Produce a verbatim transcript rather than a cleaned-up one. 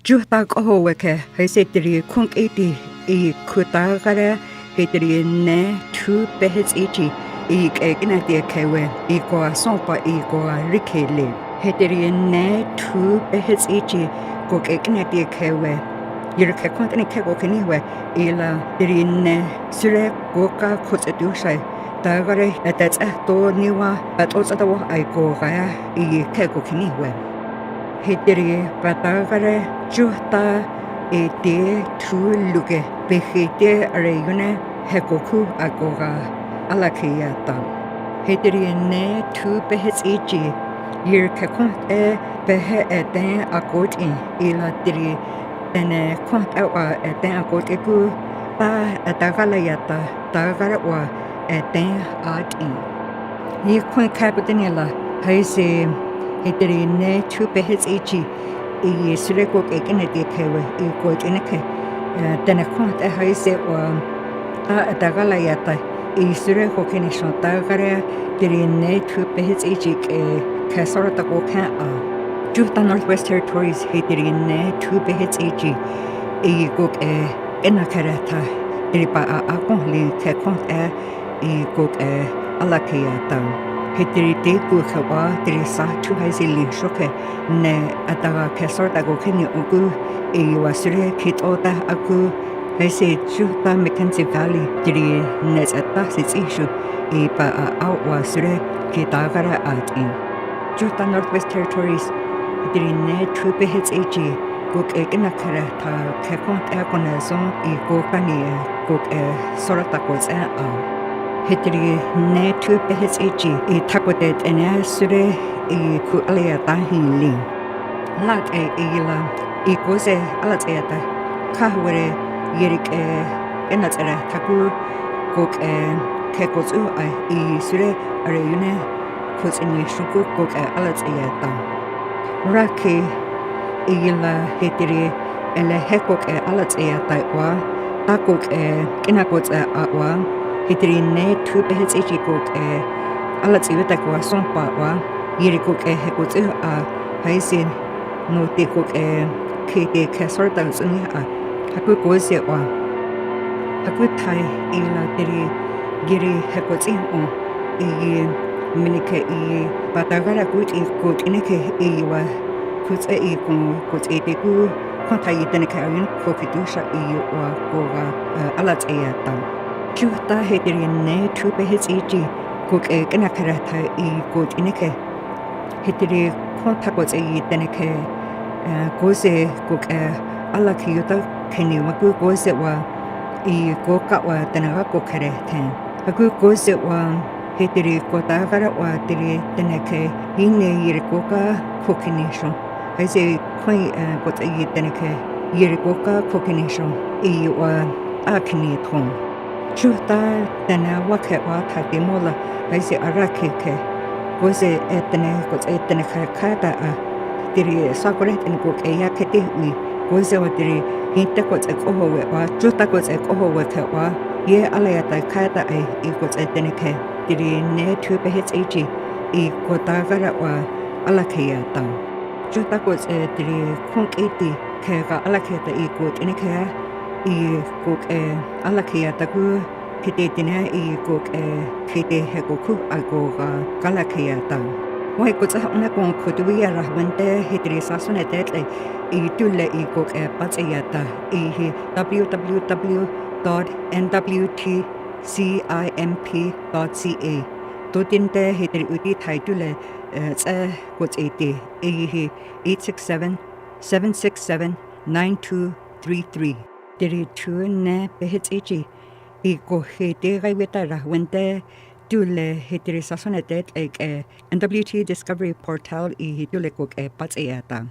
Čuhta k'oho weke, haise tiri khunk'iti i khutagare, hetiri ne thu pehets'ichi i k'ek'inati kewe i koa sonpa i koa rikele. Hetiri ne thu pehets'ichi ko k'ek'inati kewe. Yirke khunk'ini ke ko kiniwe i la tiri ne sure koka khutsetushai. Tagare etetsa to niwa ato tsatawa ai ko gaya i ke ko kiniwe. Hetiri patagare chuhta e te thu luke pehete are yune hekoku akoga alakeyata. Hetiri ne thu pehets'ichi yirke khunt e pehe eten akoti i la tiri tene khunt e wa eten akoti ku pa atagalayata tagare wa eten ati. Yi khun kakutinila haise hetiri ne thu pehets'ichi i sure ko k'ek'inati kewe i ko tineke tene khunt e haise wa ta atagalayata i sure ko kinishon tagare tiri ne thu pehets'ichi ke kesora ta ko kan a. Chuhta Northwest Territories hetiri ne thu pehets'ichi i ko ke ena kereta tiri pa a akon li ke khunt e i ko ke alakeyata. Hetiri te ku kewa tiri sa thu haise li shoke ne ataga kesora ta ko keni uku i wa sure kitota aku haise chuhta McKenzie Valley tiri ne tsata sitsishu i pa a awa sure kitagara ati. Chuhta Northwest Territories tiri ne thu pehets'ichi ko k'ek'ina kereta ke khunt e ko ne son i ko kani ko ke sora ta ko tse a. Hetiri ne thu pehets'ichi i takote tene sure i ku aleyata hili. Lat e i la i koze alatseyata kahwere yerik e enatsere taku ko ke kekotsu a i sure are yune kotsini shuku ko ke alatseyata. Raki i la hetiri ele he ko ke alatseyata wa ta ko ke k'ina ko tse a wa hetiri ne thu pehets'ichi ko ke alatseyata ko wa sonpa wa yiri ko ke hekotsu a haise no te ko ke kete kesora ta tsini a haku koze wa haku tai i la tiri giri hekotsi o i minike i patagara kuti ko tineke i wa kutse i ko kutse te ku konta i teneke ayun ko kitusha i wa ko ga alatseyata. Chuhta hetiri ne thu pehets'ichi ko k'ek'ina kereta i ko tineke hetiri konta ko tse i teneke koze ko ke alakeyota keni waku koze wa i ko ka wa tenaga ko kerete. Aku koze wa hetiri kotagara wa tiri teneke hine yiri koka kokinisho. Haise koi ko tse i teneke yiri koka kokinisho i wa akini thon. Chuhta tene wake wa tati mola haise araki ke. Koze etene ko tse etene ka kata a. Tiri sakore tene ko ke ya kete ui. Koze wa tiri hinte ko tse koho we wa chuhta ko tse koho we ke wa. Ye alayata kata a i ko tse tene ke. Tiri ne thu pehets'ichi i kotagara wa alakeyata. Chuhta ko tse tiri khunk'iti ke ga alakeyata i ko tineke i ko ke alakeyata ku kete tine i ko ke kete hekoku a ko ga kalakeyata. Wai ko tsa una ko kotuya rahwente hetiri sasune tetle i tule i ko ke patseyata i hi w w w dot n w t c i m p dot c a. Tutinte hetiri uti tai tule tse ko tse te i hi eight six seven, seven six seven, nine two three three. Tiri thu ne pehets'ichi i ko hete gaiweta rahwente tule hetiri sasone te ke N W T Discovery Portal i hi tule ko ke patseyata.